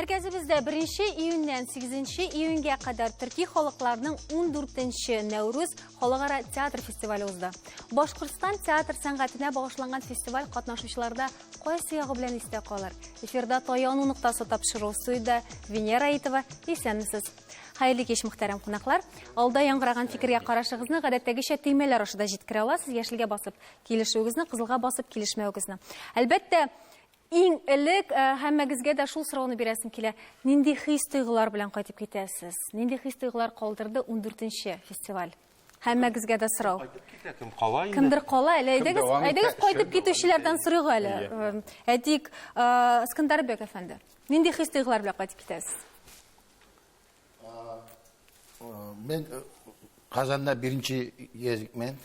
Мәркәзебездә 1 июньнән 8 июньгә кадәр төрки халыкларның 14 Нәүрүз халыкара театр фестивале узды. Башкортстан театр сәнгатенә багышланган фестиваль катнашучыларда кайсы ягы белән истә калыр? Эфирда Таяну ноктасы тапшыру студиядә Венера Аитова. Исәнмесез. Хәерле кич, мөхтәрәм кунаклар. Алда яңгыраган фикергә карашыгызны гадәттәгечә төймәләр аша да җиткерә аласыз. Яшелгә басып килешүегезне, кызылга басып килешмәвегезне. Әлбәттә, иң элек э, һәммәгезгә дә шул сорауны бирәсем килә. Нинди хис-тойгылар белән кайтып китәсез? Нинди хис-тойгылар калдырды 14-нче фестиваль? Һәммәгезгә дә сорау. Кайтып китә, кем кала инде? Кемдер кала әле. Кем Әйдәгез, дәвам итә, әйдәгез кайтып эшен дәвам китүчеләрдән итә. сорыйк әле. Әйе. Э, Әйтик, э, Искандарбек әфәнде, нинди хис-тойгылар белән кайтып китәсез? Мен Казанда беренче езикмен.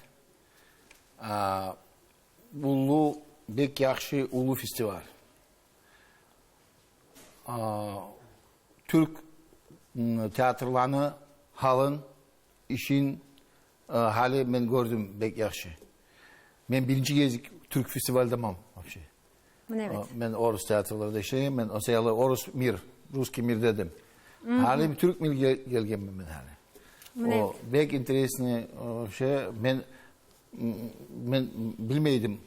Улу бек яхшы улу фестиваль. Türk театрланы halın işin hali men gördüm бек яхшы. Мен биринчи кезик Türk фестивальдә мам вообще. Менә бит. Мен орыс театрларда эшләгән, мен осаялы орыс мир, русский мир дедим. Хали Türk мир келгенмен мен хали. Менә О, бек интересный вообще мен мен белмәйдем.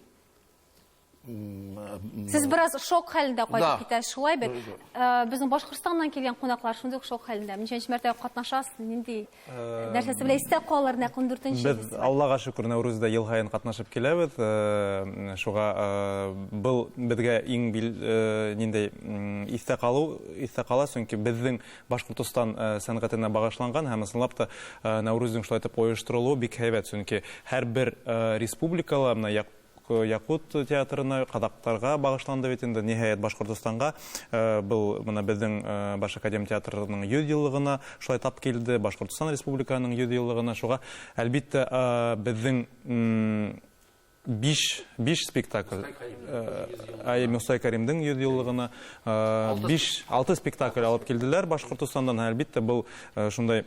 Сез бераз шок хәлендә кайтып Да. китәсез, шулай бит? Э, Безнең Башкортстаннан килгән кунаклар шундый ук шок хәлендә. Ничәнче мәртәбә катнашасыз, нинди нәрсәсе белән истә калыр нәкъ 14-нче Без фестиваль? Аллага шөкер Нәүрүздә ел һаен катнашып киләбез. Э, Шуга э, был безгә иң бил э, ниндәй м, истә калу, истә кала, чөнки безнең Башкортостан э, сәнгатенә багышланган һәм ысынлап та э, Нәүрүзнең шулай итеп оештырылуы бик һәйбәт, чөнки һәрбер э, республикала менә як Якут театрына, казактарга багышланды бит инде, ниһаять Башкортостанга. Э, Был менә безнең э, Баш академ театрының 100 еллыгына шулай тап килде, Башкортостан Республиканың 100 еллыгына. Шуга, әлбиттә, э, безнең м, биш, биш спектакль. Э, Ай, Мусай Каримдең 100 еллыгына 5, 6 спектакль алып килделәр Башкортостаннан. Әлбиттә, был э, шундай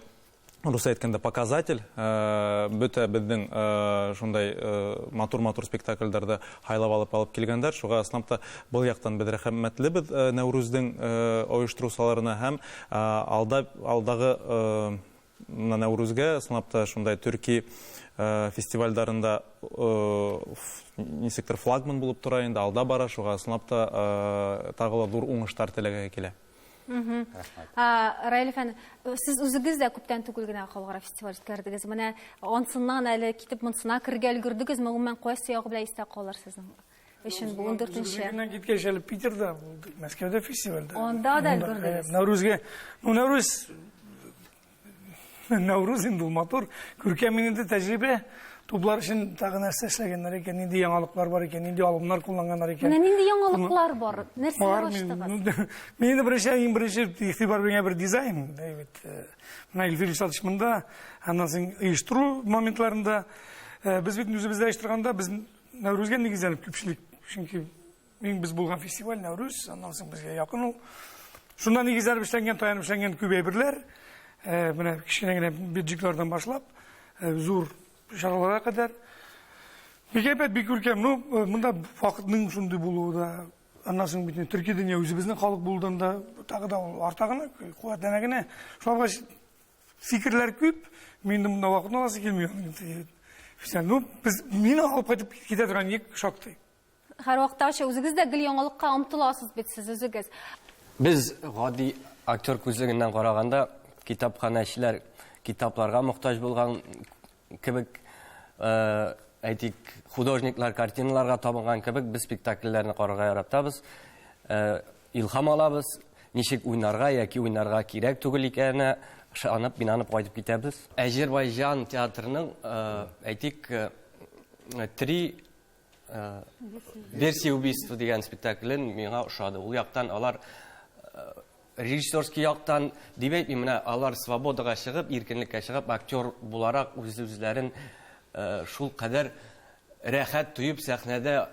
рус әйткәндә показатель, э, бөтә безнең э, шундай э, матур-матур спектакльләрдә һайлап алып алып килгәндәр. Шуга ысынлап та был яктан без рәхмәтлебез э, Нәүрүзнең э, оештыручыларына һәм э, алда алдагы э, менә Нәүрүзгә ысынлап та шундай төрки э, фестивальдарында э, ничектер флагман булып тора инде, алда бара. Шуга ысынлап та э, тагы ла зур уңышлар теләгә килә. Раил әфәнде, сез үзегез дә күптән түгел генә халыкара фестиваль үткәрдегез. Менә ансыннан әле китеп монсына керергә өлгердегезме? Гомумән, кайсы ягы белән истә калыр сезнең өчен бу 14-нче? Үзебезнекеннән киткәч әле Питерда булдык, Мәскәүдә фестивальдә. Анда да өлгердегез. Нәүрүзгә, ну Нәүрүз Нәүрүз инде ул матур, күркәм инде тәҗрибә. Туплар өчен тагы нәрсә эшләгәннәр икән, нинди яңалыклар бар икән, нинди алымнар кулланганнар икән. Менә нинди яңалыклар бар? Нәрсәләр Бар, ачтыгыз? Мин инде беренче, иң беренче игътибар биргән бер дизайн, бит. Менә Илфир Илшатович монда, аннан соң оештыру моментларында без бит үзебездә оештырганда без Нәүрүзгә нигезләнеп күпчелек, чөнки иң без булган фестиваль Нәүрүз, аннан соң безгә якын ул. Шуннан нигезләнеп эшләнгән, таянып эшләнгән күп әйберләр, менә кечкенә генә бюджетлардан башлап, зур чараларга кадәр. Бик әйбәт, бик күркәм. Ну, монда вакытның шундый булуы да, аннан соң бит төрки дөнья үзебезнең халык булудан да тагы да ул арта гына, куәтләнә генә. Шуңа булгач, фикерләр күп, мин инде монда вакытны аласы килми. Ну, без мине алып кайтып китә торган ек шактый. Һәрвакыттагыча үзегез дә гел яңалыкка омтыласыз бит сез үзегез. Без гади актер күзлегеннән караганда, китапханәчеләр китапларга мохтаҗ булган кебек, э, әйтик, художниклар картиналарга табынган кебек, без спектакльләрне карарга яратабыз, э, илһам алабыз, ничек уйнарга яки уйнарга кирәк түгел икәненә ышанып, инанып кайтып китәбез. Әзербайҗан театрының, э, әйтик, три версия убийства дигән спектаклен миңа ошады. Ул яктан алар режиссерский яктан дип әйтмим, менә алар свободага чыгып, иркенлеккә чыгып, актер буларак үз-үзләрен шул кадәр рәхәт тоеп сәхнәдә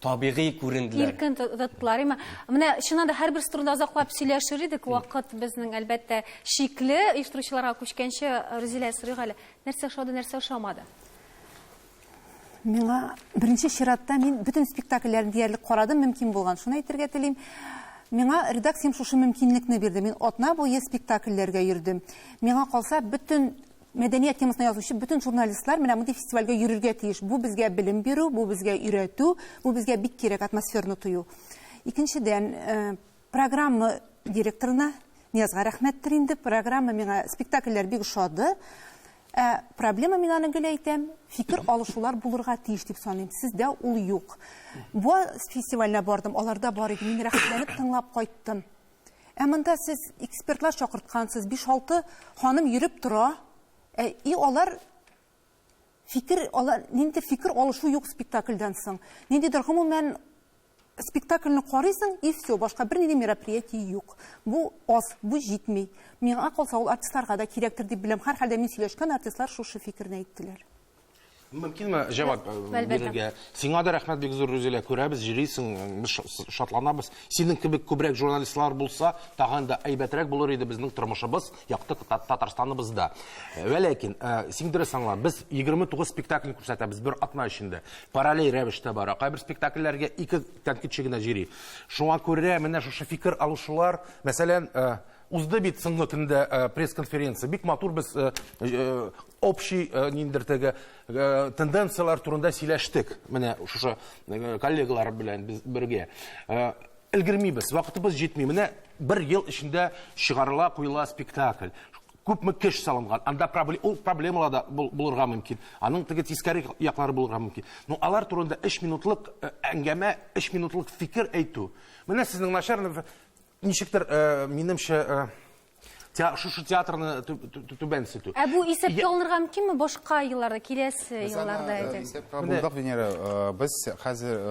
табигый күренделәр. Иркен тоттылар, әмма менә чыннан да һәрберсе турында озаклап сөйләшер идек. Вакыт безнең әлбәттә чикле. Оештыручыларга күчкәнче Рузилә сорыйк әле, нәрсә ошады, нәрсә ошамады? Миңа беренче чиратта мин бөтен спектакльләрне диярлек карадым, мөмкин булган. Шуны әйтергә телим. Миңа редакциям шушы мөмкинлекне бирде. Мин атна буе спектакльләргә йөрдем. Миңа калса, бөтен мәдәният темасына язучы бөтен журналистлар менә мондый фестивальгә йөрергә тиеш. Бу безгә белем бирү, бу безгә өйрәтү, бу безгә бик кирәк атмосфераны тою. Икенчедән, э, программа директорына Ниязга рәхмәттер инде. Программа миңа спектакльләр бик ошады. Ә проблема мин аны гел әйтәм, фикер алышулар булырга тиеш дип саныйм. Сездә ул юк. Буа фестиваленә бардым, аларда бар иде. Мин рәхәтләнеп тыңлап кайттым. Ә монда сез экспертлар чакырткансыз, 5-6 ханым йөреп тора. Ә, и алар фикер, алар ниндидер фикер алышу юк спектакльдән соң. Ниндидер гомумән спектакльне карыйсың, и все, башка бернинди мероприятие юк. Бу аз, бу җитми. Миңа калса, ул артистларга да кирәктер дип беләм. Һәрхәлдә мин сөйләшкән артистлар шушы фикерне әйттеләр. Мөмкинме җавап бирергә? Сиңа да рәхмәт бик зур, Рүзилә. Күрәбез, йөрисең, без шатланабыз. Синең кебек күбрәк журналистлар булса, тагын да әйбәтрәк булыр иде безнең тормышыбыз, якты Татарстаныбызда. Вә ләкин, син дөрес аңла, без 29 спектакль күрсәтәбез бер атна эчендә. Параллель рәвештә бара. Кайбер спектакльләргә ике тәнкыйтьче генә җыри. Шуңа күрә менә шушы фикер алышулар, мәсәлән, узды бит соңгы көндә пресс-конференция. Бик матур без общий ниндидер теге тенденцияләр турында сөйләштек. Менә шушы коллегалар белән без бергә. Өлгермибез, вакытыбыз җитми. Менә бер ел эчендә чыгарыла, куела спектакль. Күпме көч салынган. Анда ул проблемалар да булырга мөмкин. Аның теге тискәре яклары булырга мөмкин. Но алар турында 3 минутлык әңгәмә, 3 минутлык фикер әйтү. Менә сезнең начар, ничектер, минемчә, шушы театрны түбәнсетү. Ә бу исәпкә алынырга мөмкинме башка елларда, киләсе елларда әйтик? Исәпкә булдык, Венера. Без хәзер,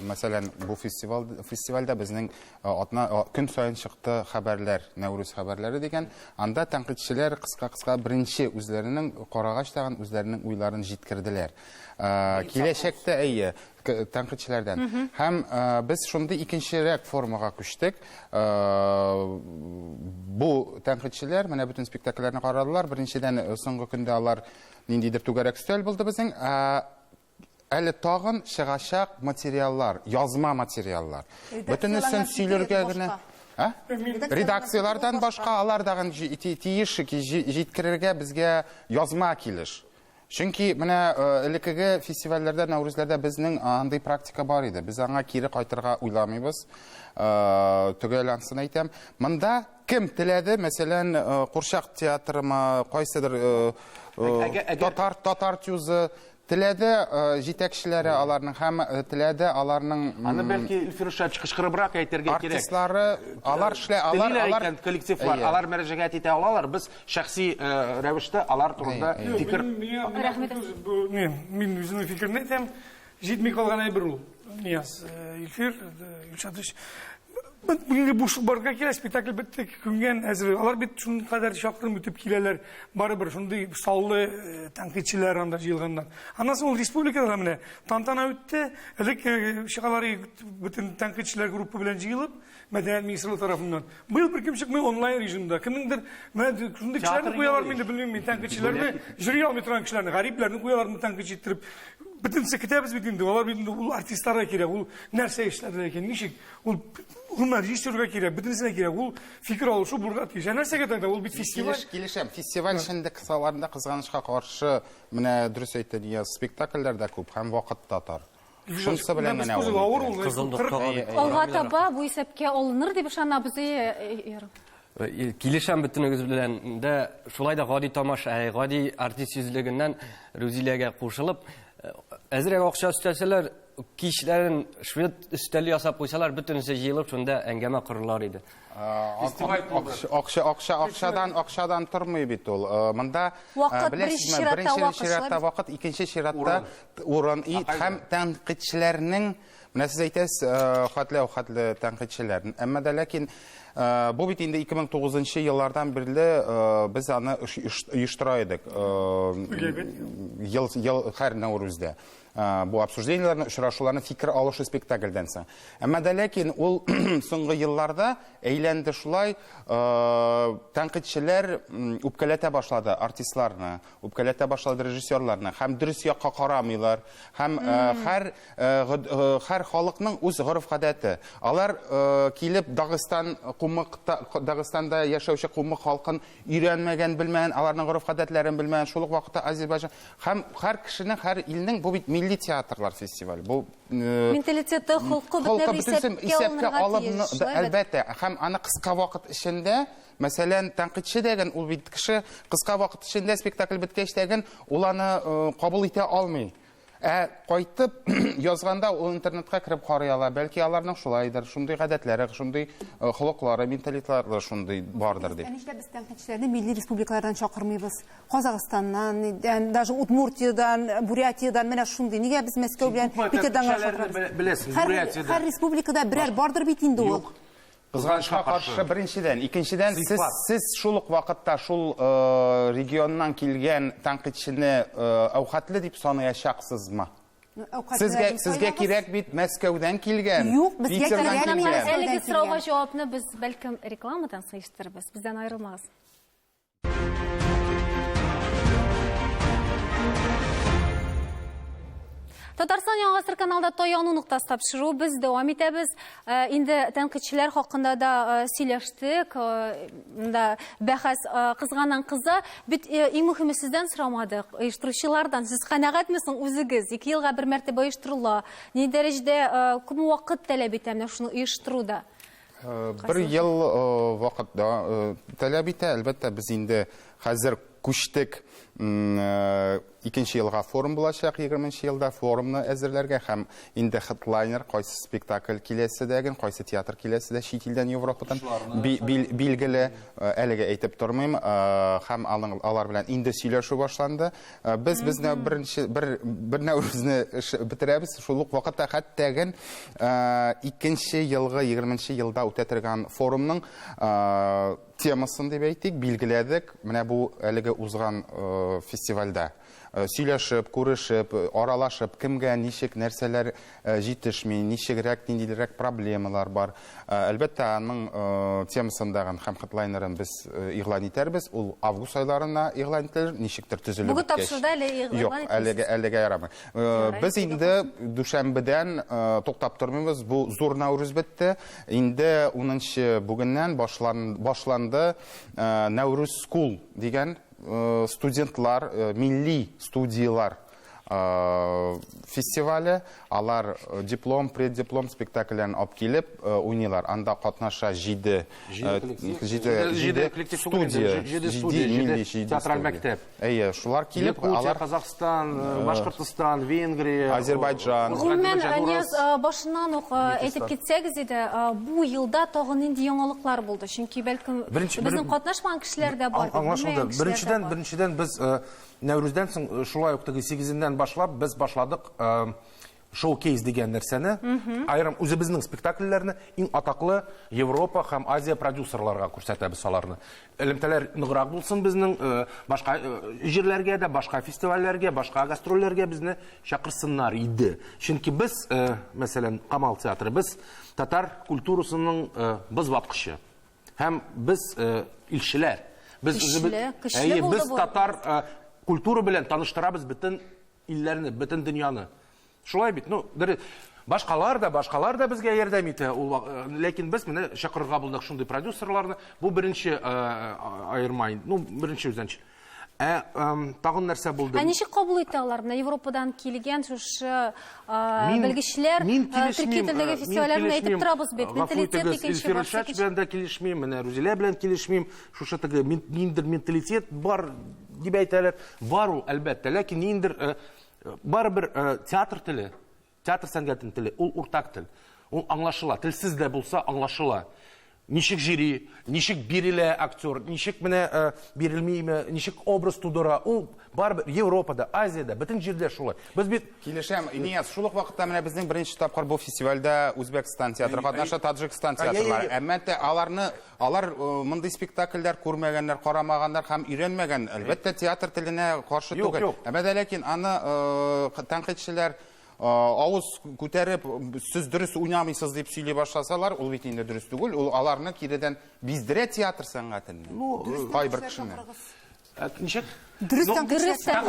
мәсәлән, бу фестивальдә безнең атна көн саен чыкты хәбәрләр, Нәүрүз хәбәрләре дигән. Анда тәнкыйтьчеләр кыска-кыска беренче үзләренең карагач тагын үзләренең уйларын җиткерделәр. Киләчәктә, әйе, тәнкыйтьчеләрдән. Һәм без шундый икенчерәк формага күчтек. Бу тәнкыйтьчеләр менә бөтен спектакльләрне карадылар. Беренчедән, соңгы көндә алар ниндидер түгәрәк өстәл булды безнең. Әле тагын чыгачак материаллар, язма материаллар. Бөтенесен сөйләргә генә. Редакцияләрдән башка алар тагын тиеш җиткерергә безгә язма килеш. Чөнки менә элеккеге фестивальләрдә, Нәүрүзләрдә безнең андый практика бар иде. Без аңа кире кайтырга уйламыйбыз. Төгәл ансын әйтәм. Монда кем теләде, мәсәлән, Курчак театрымы, кайсыдыр татар татар тюзы теләде җитәкчеләре аларның һәм теләде аларның Аны бәлки Илфир Шач кычкырыбрак әйтергә кирәк. Артистлары, алар эшлә, алар алар коллективлар, алар мөрәҗәгать итә алалар. Без шәхси рәвештә алар турында фикер. Рәхмәт. Мин үземнең фикерне әйтәм. Җитми калган әйбер ул. Нияз, Илфир, Илшатыч. Бүгенге буш барга килә, спектакль бетте, күнгән әзер. Алар бит шуның кадәр чакрым үтеп киләләр. Барыбер шундый саллы тәнкыйтьчеләр анда җыелганнар. Аннан соң ул республикада менә тантана үтте. Элек чыгалар бөтен тәнкыйтьчеләр группа белән җыелып, мәдәният министрлыгы тарафыннан. Быел беркем чыкмый онлайн режимда. Кемнеңдер менә шундый кешеләрне куялар инде, белмим мин, тәнкыйтьчеләрне, җөри алмый торган кешеләрне, гарипләрне куялармы тәнкыйтьче иттереп. Бөтенесе көтәбез бит инде. Алар бит инде ул артистларга кирәк, ул нәрсә эшләделәр икән, ничек? Ул гомумән режиссерга кирәк, бөтенесенә кирәк. Ул фикер алышу булырга тиеш. Ә нәрсәгә тогда? Ул бит фестиваль. Килешәм. Фестиваль эчендә кысаларында кызганычка каршы, менә дөрес әйтте Нияз, спектакльләр дә күп һәм вакыт та тар. Шунысы белән генә ул. Кызыл ноктага Алга таба бу исәпкә алыныр дип ышанабыз. Килешәм бөтенегез белән дә, шулай да гади тамаша, гади артист йөзлегеннән Рүзиләгә кушылып, әзрәк акча өстәсәләр, кичләрен швед өстәле ясап куйсалар, бөтенесе җыелып шунда әңгәмә корырлар иде. Акча, акча, акчадан, акчадан тормый бит ул. Монда, беләсезме, беренче чиратта вакыт, икенче чиратта урын һәм тәнкыйтьчеләрнең, менә сез әйтәсез, хәтле-хәтле тәнкыйтьчеләр. Әмма дә ләкин бу бит инде 2009 еллардан бирле без аны оештыра идек. Ел, ел һәр Нәүрүздә. Бу обсуждениеләрне, очрашуларны. Очрашуларны, фикер алышу спектакльдән соң. Әмма дә ләкин ул соңгы елларда әйләнде шулай, тәнкыйтьчеләр үпкәләтә башлады артистларны, үпкәләтә башлады режиссерларны һәм дөрес якка карамыйлар. Һәм һәр һәр халыкның үз гореф-гадәте. Алар килеп Дагыстан кумыкта Дагыстанда яшәүче кумык халкын өйрәнмәгән, белмәгән, аларның гореф-гадәтләрен белмәгән. Шул ук вакытта Азербайҗан һәм һәр кешенең, һәр илнең бу бит милли театрлар фестивале. Бу менталитеты, холкы бөтенләй исәпкә алынырга тиеш. Әлбәттә, һәм аны кыска вакыт эчендә, мәсәлән, тәнкыйтьче дәген ул бит кеше кыска вакыт эчендә спектакль беткәч тәген ул аны кабул итә алмый. Ә кайтып язганда ул интернетка кереп карый ала. Бәлки аларның шулайдыр, шундый гадәтләре, шундый холыклары, менталитетлары шундый бардыр дип. Ә нишләп без тәнкыйтьчеләрне милли республикалардан чакырмыйбыз? Казахстаннан, даже Удмуртиядан, Бурятиядан менә шундый. Нигә без Мәскәү белән Питердан гына чакырабыз? Беләсең, Бурятиядан. Һәр республикада берәр бардыр бит инде ул. Юк. Кызганычка каршы, беренчедән, икенчедән, сез, сез шул ук вакытта шул регионнан килгән тәнкыйтьчене әүхәтле дип санаячаксызмы? Сезгә, сезгә кирәк бит Мәскәүдән килгән, Юк, безгә Питердан кирәк килгән. Әлеге сорауга җавапны без бәлкем рекламадан соң ишетербез. Бездән аерылмагыз. Татарстан Яңа гасыр каналда таяну ноктасы тапшыру без дәвам итәбез. Инде тәнкыйтьчеләр хакында да сөйләштек. Монда бәхәс кызганнан кыза. Бит иң мөһиме сездән сорамадык, оештыручылардан. Сез канәгатьме соң үзегез? 2 елга бер мәртәбә оештырыла. Ни дәрәҗәдә күпме вакыт таләп итә менә шуны оештыруда? Бер ел вакыт таләп итә. Әлбәттә, без инде хәзер күчтек. Икенче елга форум булачак, 20 елда форумны әзерләргә һәм инде хедлайнер, кайсы спектакль киләсе дәген, кайсы театр киләсе дә чит илдән, Европадан билгеле, әлегә әйтеп тормыйм, һәм алар белән инде сөйләшү башланды. Без безне беренче бер бер нәүрүзне бетерәбез, шул ук вакытта хәтта икенче елгы 20 елда үтә торган форумның темасын дип әйтик, билгеләдек. Менә бу әлеге узган фестивальдә сөйләшеп, күрешеп, аралашып, кемгә ничек нәрсәләр җитешми, ничегрәк, ниндидерәк проблемалар бар. Әлбәттә, аның темасын дагын һәм хедлайнерын без игълан итәрбез. Ул август айларына игълан ителер, ничектер төзелеп Бүген тапшыруда әле игълан Юк, әлегә әлегә ярамый. Без инде дүшәмбедән туктап тормыйбыз. Бу зур Нәүрүз бетте. Инде 10 бүгеннән башланды Нәүрүз School дигән студентлар, милли студиялар фестивале. Алар диплом, преддиплом спектакльләрен алып килеп уйныйлар. Анда катнаша 7 студия, 7 театраль мәктәп. Әйе, шулар килеп, алар Казахстан, Башкортостан, Венгрия, Азербайджан. Гомумән, Нияз, башыннан ук әйтеп китсәгез иде, бу елда тагын нинди яңалыклар булды? Чөнки бәлкем безнең катнашмаган кешеләр дә бар. Аңлашылды. Беренчедән, беренчедән без Нәүрүздән соң шулай ук теге 8-ннән башлап без башладык шоу-кейс дигән нәрсәне. Аерым үзебезнең спектакльләрне иң атаклы Европа һәм Азия продюсерларга күрсәтәбез аларны. Элемтәләр ныграк булсын безнең, башка җирләргә дә, башка фестивальләргә, башка гастрольләргә безне чакырсыннар иде. Чөнки без, мәсәлән, Камал театры, без татар культурасының боз ваткычы. Һәм без илчеләр. Без үзебез, без татар культура белән таныштырабыз бөтен илләрне, бөтен дөньяны. Шулай бит, ну, башкалар да, башкалар да безгә ярдәм итә, ул, ләкин без менә чакырырга булдык шундый продюсерларны. Бу беренче аерма, ну, беренче үзенчә. Ә тагын нәрсә булды? Ә ничек кабул итә алар? Менә Европадан килгән шушы белгечләр төрки телдәге фестивальләрне әйтеп торабыз бит. Менталитет икенче бар. Илфир белән дә килешмим, менә Рузилә белән килешмим. Шушы теге ниндер менталитет бар дип әйтәләр. Бар ул, әлбәттә, ләкин ниндер барыбер театр теле, театр сәнгатенең теле, ул уртак тел. Ул аңлашыла, телсез дә булса аңлашыла. Ничек жюри, ничек бирелә актер, ничек менә бирелмиме, ничек образ тудыра, ул барыбер Европада, Азиядә, бөтен җирдә шулай. Без бит килешәм, Нияз, шул ук вакытта менә безнең беренче тапкыр бу фестивальдә Үзбәкстан театры катнаша, Таджикстан театрлары. Әмма тә аларны, алар мондый спектакльләр күрмәгәннәр, карамаганнар һәм өйрәнмәгән. Әлбәттә, театр теленә каршы түгел. Әмма дә ләкин аны тәнкыйтьчеләр авыз күтәреп, сез дөрес уйнамыйсыз дип сөйли башласалар, ул бит инде дөрес түгел, ул аларны киредән биздерә театр сәнгатеннән. Ну, кайбер кешене. Ничек? Дөрес тәнкыйтьчеләр.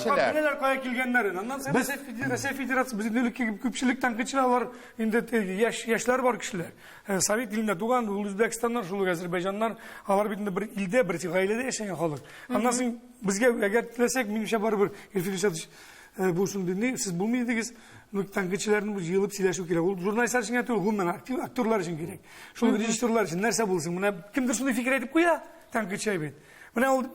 Беләләр кая килгәннәрен. Аннан соң Россия Федерациясе безнең элекке күпчелек тәнкыйтьчеләр алар инде яшь яшьләр бар кешеләр. Совет илендә туган, ул Үзбәкстаннар, шул ук Азербайҗаннар, алар бит инде бер илдә, бер гаиләдә яшәгән халык. Аннан соң безгә әгәр теләсәк, минемчә барыбер Илфир Илшатович бу шундый ни, сез булмый идегез. Ну, тәнкыйтьчеләрне бу җыелып сөйләшү кирәк. Ул журналистлар өчен генә түгел, гомумән актив актерлар өчен кирәк. Шул режиссерлар өчен нәрсә булсын? Менә кемдер шундый фикер әйтеп куя, тәнкыйтьче бит. Менә ул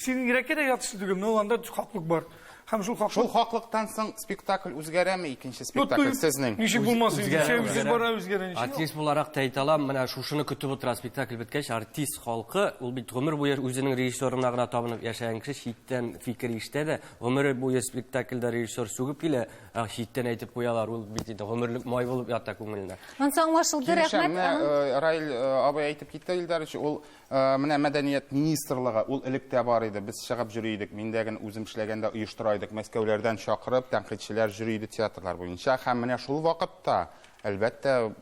синең йөрәккә дә ятышлы түгел, но анда хаклык бар. Һәм шул хаклык. Шул хаклыктан соң спектакль үзгәрәме, икенче спектакль сезнең? Ничек булмасын, үзе бара үзгәрә. Артист буларак та әйтә алам, менә шушыны көтеп утыра спектакль беткәч, артист халкы, ул бит гомер буе үзенең режиссерына гына табынып яшәгән кеше, читтән фикер ишетә дә, гомере буе спектакльдә режиссер сүгеп килә, ә читтән әйтеп куялар, ул бит инде гомерлек май булып ята күңеленә. Монысы аңлашылды, рәхмәт. Менә Раил абый әйтеп китте, Илдарович, ул Менә мәдәният министрлыгы, ул элек тә бар иде, без чыгып йөри идек, мин дә генә үзем эшләгәндә оештыра идек, Мәскәүләрдән чакырып, тәнкыйтьчеләр йөри иде театрлар буенча һәм менә шул вакытта, әлбәттә,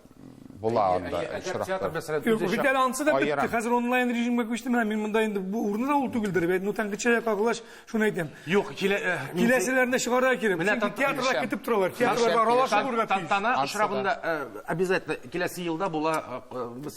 була анда очраклар. Юк, бит әле анысы да бетте, хәзер онлайн режимга күчте, менә мин монда инде бу урыны да ул түгелдер, бит, ну тәнкыйтьчеләр кагылгач, шуны әйтәм. Юк, килә, киләселәрне чыгарырга кирәк, чөнки театрлар көтеп торалар, театрларга аралашу булырга тиеш. Тантана очрагында обязательно киләсе елда була, без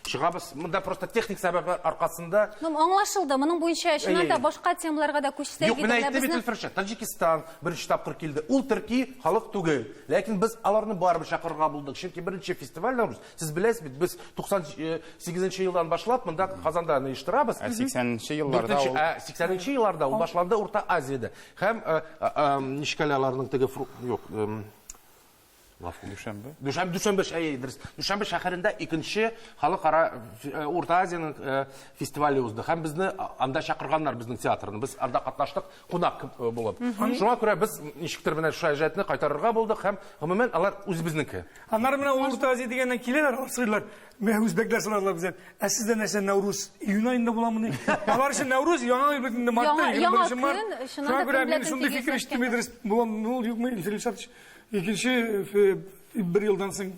Чыгабыз. Монда просто техник сәбәпләр аркасында. Ну, аңлашылды. Моның буенча чыннан да башка темаларга да күчсәк Юк, менә әйтте бит Илфирша, Таҗикистан беренче тапкыр килде. Ул төрки халык түгел. Ләкин без аларны барыбер чакырырга булдык. Чөнки беренче фестиваль Нәүрүз. Сез беләсез бит, без 98 нче елдан башлап монда Казанда аны оештырабыз. Ә 80 нче елларда ул Ә 80 нче елларда ул башланды Урта Азиядә. Һәм ничек әле аларның теге юк, Гафу. Дүшәмбе. Дүшәмбе, Дүшәмбе, әйе, дөрес. Дүшәмбе шәһәрендә икенче халыкара э, Урта Азиянең э, фестивале узды. Һәм безне анда чакырганнар безнең театрны. Без анда катнаштык кунак э, булып. Шуңа күрә без ничектер менә шул әҗәтне кайтарырга булдык һәм гомумән алар үзебезнеке. Аннары менә Урта Азия дигәннән киләләр, алар сорыйлар. Менә үзбәкләр сорадылар бездән. Ә сездә нәрсә Нәүрүз июнь аенда буламыни? Алар өчен Нәүрүз яңа ел бит инде мартта, 21 март. Шуңа күрә мин шундый фикер ишеттем, Идрис, буламы ул, юкмы, Илфир Илшатович? Икенче бер елдан соң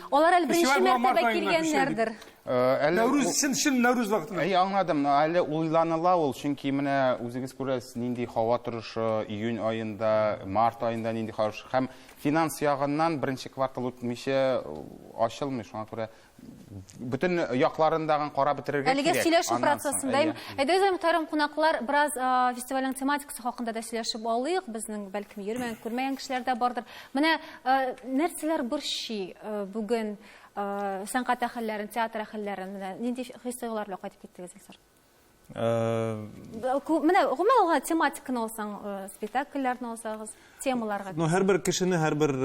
Алар әле беренче мәртәбә килгәннәрдер. Нәүрүз чын чын Нәүрүз вакытында. Әй, аңладым. Әле уйланыла ул, чөнки менә үзегез күрәсез, нинди һава торышы июнь аенда, март аенда нинди һава торышы һәм финанс ягыннан беренче квартал үтмичә ачылмый, шуңа күрә бөтен якларын дагын карап бетерергә Әлегә кирәк. сөйләшү Аннан соң, процессында. әйе. Әйдәгез, мөхтәрәм кунаклар, бераз фестивальнең тематикасы хакында да сөйләшеп алыйк. Безнең бәлкем йөрмәгән, күрмәгән кешеләр дә бардыр. Менә нәрсәләр борчый бүген сәнгать әһелләрен, театр әһелләрен? Менә нинди хис-тойгылар белән кайтып киттегез, Илсур? Менә гомумән алганда тематиканы алсаң, спектакльләрне алсагыз, темаларга. Ну, һәрбер кешене, һәрбер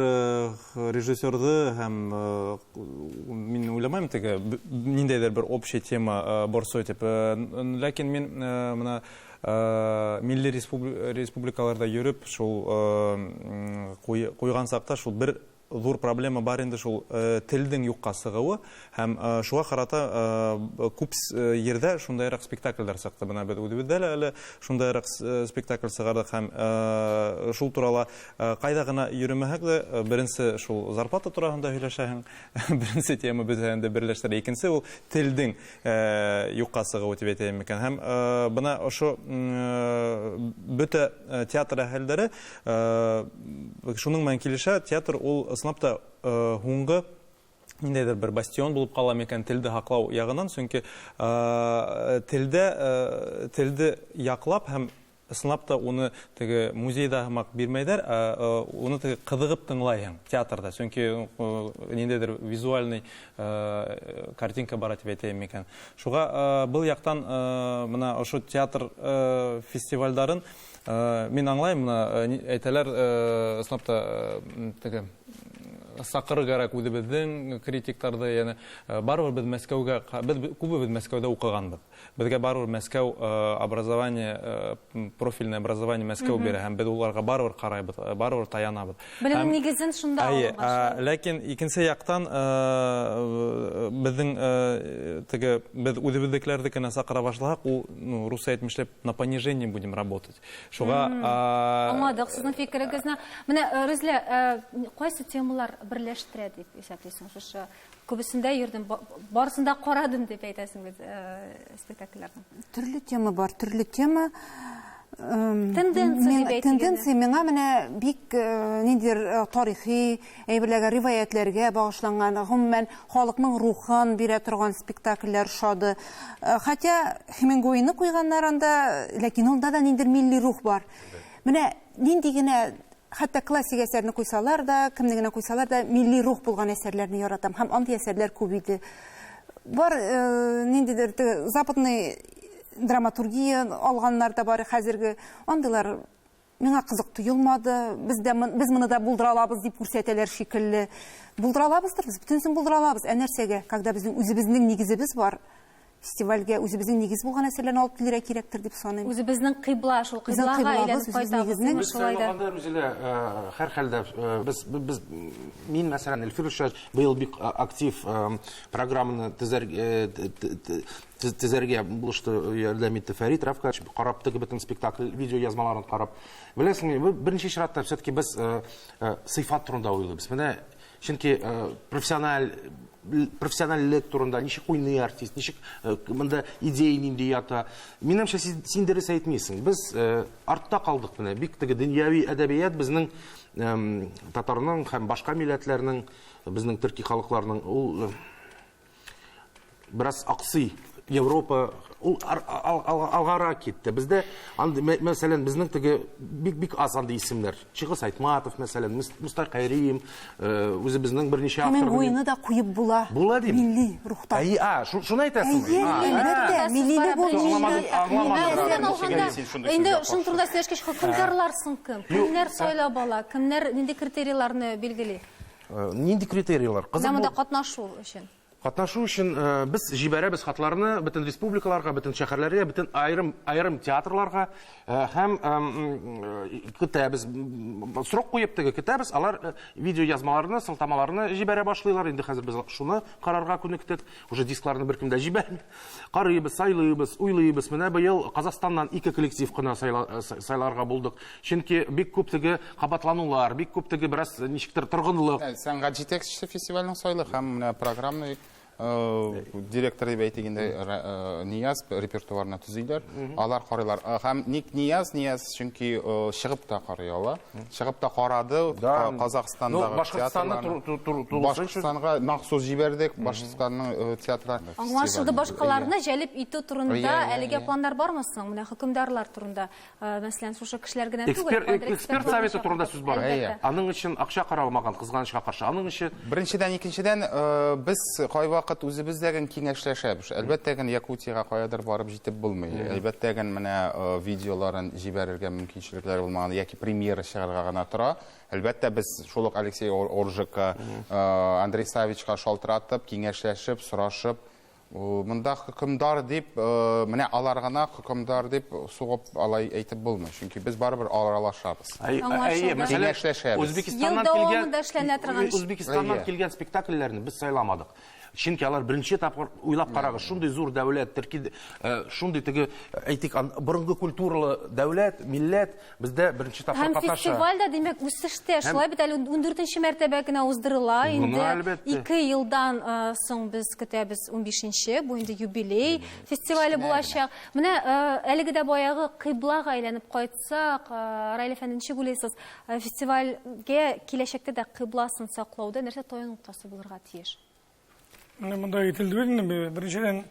режиссерды һәм мин уйламыйм теге ниндәйдер бер общий тема борсой дип. Ләкин мин менә милли республикаларда йөреп, шул куйган сакта шул бер Зур проблема бар инде шул телнең юкка сыгуы һәм шуга карата күп җирдә шундыйрак спектакльләр чыкты. Менә без үзебездә дә әле шундыйрак спектакль чыгардык һәм шул турала кайда гына йөремәһәк дә, беренче шул зарплата турасында һөйләшәһең, беренче тема безне инде берләштерә. Икенче ул телнең юкка сыгуы дип әйтәем микән. Һәм менә ошо бөтә театр әһелләре Шуның белән килешә, театр ул ысынлап та һуңгы ниндәйдер бер бастион булып кала микән телде һаклау ягыннан, чөнки телдә телде яклап һәм ысынлап та уны теге музейда һымак бирмәйдәр, ә уны теге кызыгып тыңлайһың театрда, чөнки ниндәйдер визуальный картинка бара дип әйтәем микән. Шуга был яктан менә ошо театр фестивальдарын Мин аңлайм, менә әйтәләр, ысынлап та, теге Сакыры кәрәк үзебезнең критикларда, яны барыбер без Мәскәүгә, без күбебез Мәскәүдә укыганбыз. Безгә барыбер Мәскәү образование, профильное образование Мәскәү бирә һәм без уларга барыбер карайбыз, барыбер таянабыз. Белемнең нигезен шунда алынган. Ләкин икенче яктан безнең теге без үзебезнекеләрнекенә сакыра башласак, ул, ну, русча әйтмешләп, на понижение будем работать. Шуңа Аңладык сезнең фикерегезне. Менә Рүзилә, кайсы темалар берләштерә дип исәплисең? Шушы күбесендә йөрдем, барысын да карадым дип әйтәсең бит спектакльләрнең. Төрле тема бар, төрле тема. Тенденция дип әйтик. Тенденция миңа менә бик ниндидер тарихи әйберләргә, риваятьләргә багышланган, гомумән, халыкның рухын бирә торган спектакльләр ошады. Хотя Хемингуэйны куйганнар анда, ләкин анда да ниндидер милли рух бар. Менә нинди генә хәтта классик әсәрне куйсалар да, кемне генә куйсалар да, милли рух булган әсәрләрне яратам. Һәм андый әсәрләр күп иде. Бар ниндидер западный драматургия алганнар да бар хәзерге. Андыйлар миңа кызык тоелмады. Без дә без моны да булдыра алабыз дип күрсәтәләр шикелле. Булдыра алабыздыр без, бөтенесен булдыра алабыз. Ә нәрсәгә? Когда безнең үзебезнең нигезебез бар, фестивальгә үзебезнең нигез булган әсәрләрне алып килергә кирәктер дип саныйм. Үзебезнең кыйбла, шул кыйблага әйләнеп кайтабыз. Без сайлаганда, Рүзилә, һәрхәлдә без без мин, мәсәлән, Эльфир Ильич быел бик актив программаны төзәргә булышты, ярдәм итте Фәрит Рафкач, карап теге бөтен спектакль видеоязмаларын карап. Беләсеңме, беренче чиратта все-таки без сыйфат турында уйлыйбыз. Менә чөнки профессиональ профессиональлек турында, ничек уйный артист, ничек монда идея нинди ята. Минемчә, син дөрес әйтмисең. Без артта калдык менә. Бик теге дөньяви әдәбият безнең татарның һәм башка милләтләрнең, безнең төрки халыкларның ул бераз аксый. Европа ул алгарак китте. Бездә андый, мәсәлән, безнең теге бик-бик аз андый исемнәр. Чыңгыз Айтматов, мәсәлән, Мостай Кәрим, үзебезнең берничә авторның. Хемингуэйны да куеп була. Була дим. Милли рухта. Әйе, а, шуны әйтәсеңме? Әйе, әлбәттә, миллилек ул милли. Аңламадым. Инде шуның турында сөйләшкәч, хөкемдарлар соң кем? Кемнәр сайлап ала? Кемнәр нинди критерийларны билгели? Нинди критерийлар? Кызык. Монда катнашу өчен. Катнашу өчен без җибәрәбез хатларны бөтен республикаларга, бөтен шәһәрләргә, бөтен аерым аерым театрларга һәм көтәбез. Срок куеп теге көтәбез, алар видеоязмаларны, сылтамаларны җибәрә башлыйлар. Инде хәзер без шуны карарга күнектек. Уже дискларны беркем дә җибәрми. Карыйбыз, сайлыйбыз, уйлыйбыз. Менә быел Казахстаннан ике коллектив кына сайларга булдык. Чөнки бик күп теге кабатланулар, бик күп теге бераз ничектер торгынлык. Сәнгать җитәкчесе фестивальнең сайлы һәм менә программный директор дип әйтик инде, Нияз репертуарына төзиләр. Алар карыйлар. Һәм ник Нияз? Нияз чөнки чыгып та карый ала. Чыгып та карады Казахстандагы театрларны. Башкортстанга махсус җибәрдек, Башкортстанның театры. Аңлашылды, башкаларны җәлеп итү турында әлегә планнар бармы соң? Менә хөкемдарлар турында. Мәсәлән, шушы кешеләр генә түгел, эксперт советы турында сүз бара. Аның өчен акча каралмаган, кызганычка каршы. Аның өчен Беренчедән, икенчедән, без кайвакыт үзебез дә генә киңәшләшәбез. Әлбәттә генә Якутиягә каядыр барып җитеп булмый. Әлбәттә генә менә видеоларын җибәрергә мөмкинчелекләр булмаган яки премьера чыгарга гына тора. Әлбәттә, без шул ук Алексей Оржикка, Андрей Савичка шалтыратып, киңәшләшеп, сорашып, монда хөкемдар дип, менә алар гына хөкемдар дип сугып алай әйтеп булмый. Чөнки без барыбер аралашабыз. Киңәшләшәбез. Үзбекстаннан килгән Үзбекстаннан килгән спектакльләрне без сайламадык. Чөнки алар беренче тапкыр уйлап карагыз, шундый зур дәүләт, төрки, шундый теге, әйтик, борынгы культуралы дәүләт, милләт бездә беренче тапкыр катнаша. Һәм фестиваль дә, димәк, үсештә. Шулай бит әле 14 мәртәбә генә уздырыла. Инде 2 елдан соң без көтәбез 15-нче, бу инде юбилей фестивале булачак. Менә әлеге дә баягы кыйблага әйләнеп кайтсак, Раил әфәнде, ничек уйлыйсыз, фестивальгә киләчәктә дә кыйбласын саклауда нәрсә таяну ноктасы булырга тиеш? Менә монда әйтелде бит инде, беренчедән,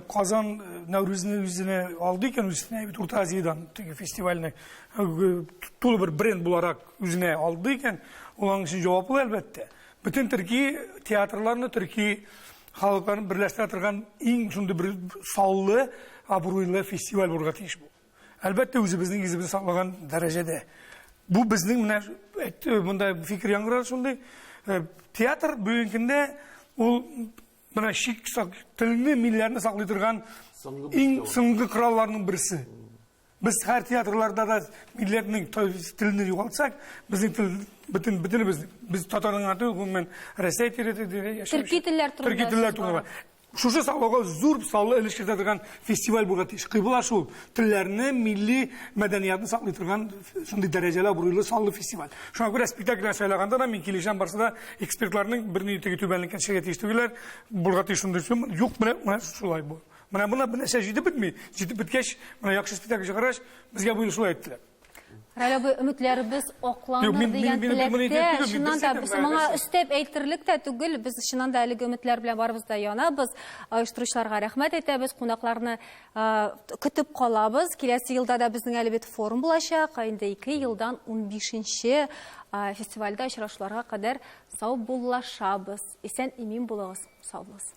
Казан Нәүрүзне үзенә алды икән, үзенә бит Урта Азиядән теге фестивальне тулы бер бренд буларак үзенә алды икән, ул аның өчен җаваплы әлбәттә. Бөтен төрки театрларны, төрки халыкларын берләштерә торган иң шундый бер саллы, абруйлы фестиваль булырга тиеш бу. Әлбәттә, үзебезнең йөзебезне саклаган дәрәҗәдә. Бу безнең менә әйтте, монда фикер яңгырады шундый. Театр бүгенге көндә ул менә чик телне, милләтне саклый торган иң соңгы коралларның берсе. Без һәр театрларда да милләтнең телне югалтсак, безнең тел бөтен бөтенебез без татарның гына түгел, гомумән Рәсәй территориясендә яшәүче Төрки телләр турында Төрки телләр турында. Шушы саклауга зур саллы өлеш кертә торган фестиваль булырга тиеш. Кыйбла шул телләрне, милли мәдәниятне саклый торган шундый дәрәҗәле, абруйлы, саллы фестиваль. Шуңа күрә спектакльне сайлаганда да мин килешәм, барсы да экспертларның берни теге түбәнлеккә төшәргә тиеш түгелләр. Булырга тиеш шундый юк, менә шулай бу. Менә моны бер нәрсә җитеп бетми. Җитеп беткәч, менә яхшы спектакль чыгаргач, безгә бу шулай әйттеләр. Раил абый, өметләребез акланыр дигән теләктә, чыннан да без моңа өстәп әйтерлек тә түгел, без чыннан да әлеге өметләр белән барыбыз да янабыз. Оештыручыларга рәхмәт әйтәбез, кунакларны көтеп калабыз. Киләсе елда да безнең әле бит форум булачак. Инде 2 елдан 15-нче фестивальдә очрашуларга кадәр саубуллашабыз. Исән-имин булыгыз. Сау булыгыз.